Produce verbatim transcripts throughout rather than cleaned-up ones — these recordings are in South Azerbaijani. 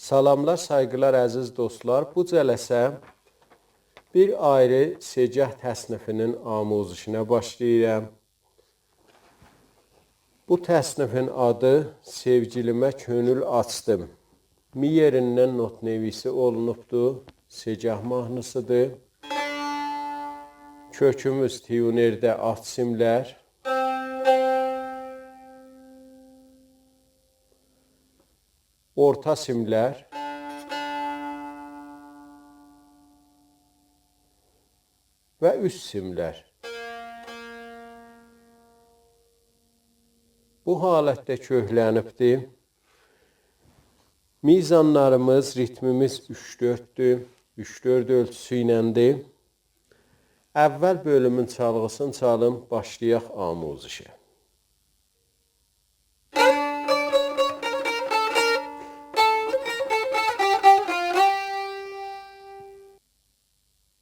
سلاملار، سایغیلار، عزیز دوستلار. بو جلسه بیر آیری سه‌گاه تصنیفینین آموزشینه باشلاییرام. بو تصنیفین آدی «سئوگیلیمه کؤنول آچدیم». می یئریندن نت‌نویسی اولونوبدور. سه‌گاه ماهنی‌سی‌دیر. کؤکوموز تیونرده آلت سیملر، اورتا سیملر و اوست سیملر. بو حالتده کؤکلنیبدیر. میزانلاریمیز، ریتمیمیز اوچ دؤرددور. اوچ دؤرد اؤلچوسو ایلندیر. اول بؤلومون چالغی‌سینی چالیم، باشلایاق آموزشه.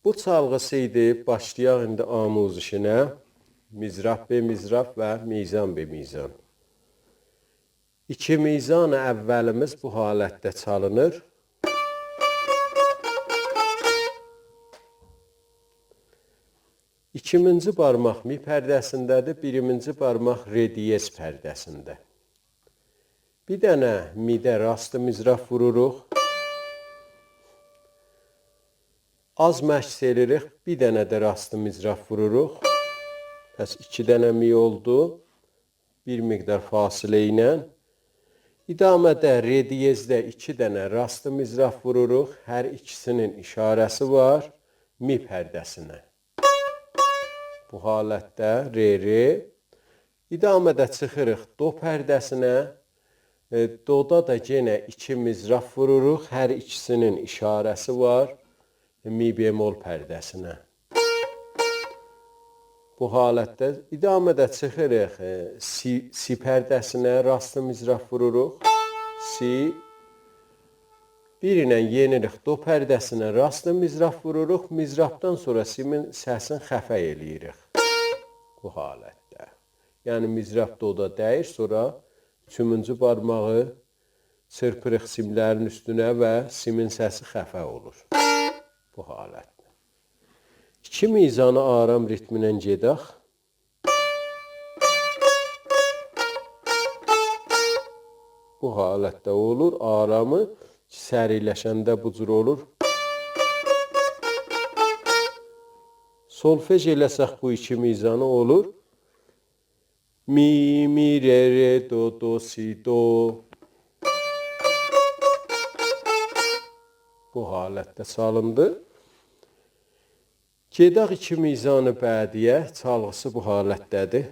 بو چالغی‌سی ایدی. باشلایاق ایندی آموزشینه. مضراب به مضراب و میزان به میزان. ایکی میزان اولیمیز بو حالتده چالینیر. ایکیمینجی بارماق می پرده‌سینده‌دیر، بیریمینجی بارماق ر دیز پرده‌سینده. بیر دنه می‌ده راست مضراب ووروروق. آز مکث ائلیریک، بیر دنه ده راست مضراب ووروروق. پس ایکی دنه می اولدو. بیر مقدار فاصله ایله. ادامه‌ده ر دیزده ایکی دنه راست مضراب ووروروق. هر ایکیسینین اشاره‌سی وار می پرده‌سینه. بو حالتده ر، ر. ادامه‌ده چیخیریق دو پرده‌سینه. ائ، دودا دا یئنه ایکی مضراب ووروروق. هر ایکیسینین اشاره‌سی وار می بمل پرده‌سینه. بو حالتده ادامه‌ده چیخیریق، ائ، سی، سی پرده‌سینه، راست مضراب ووروروق. سی. بیر ایله یئنیریک دو پرده‌سینه، راست مضراب ووروروق. مضرابدان سونرا سیمین سسین خفه ائله‌ییریک. بو حالتده. یعنی مضراب دودا دَییر، سونرا اوچونجو بارماغی چیرپیریق سیملرین اوستونه و سیمین سسی خفه اولور. بو حالتده. ایکی میزانی آرام ریتمینن گئدک. بو حالتده اولور. آرامی سریعلشنده بو جور اولور. سولفژ ائله‌سک بو ایکی میزانی اولور: می، می، ر، ر، دو، دو، سی، دو. بو حالتده چالیندی. گئدک ایکی میزان بعدی‌یه، چالغی‌سی بو حالتده‌دیر.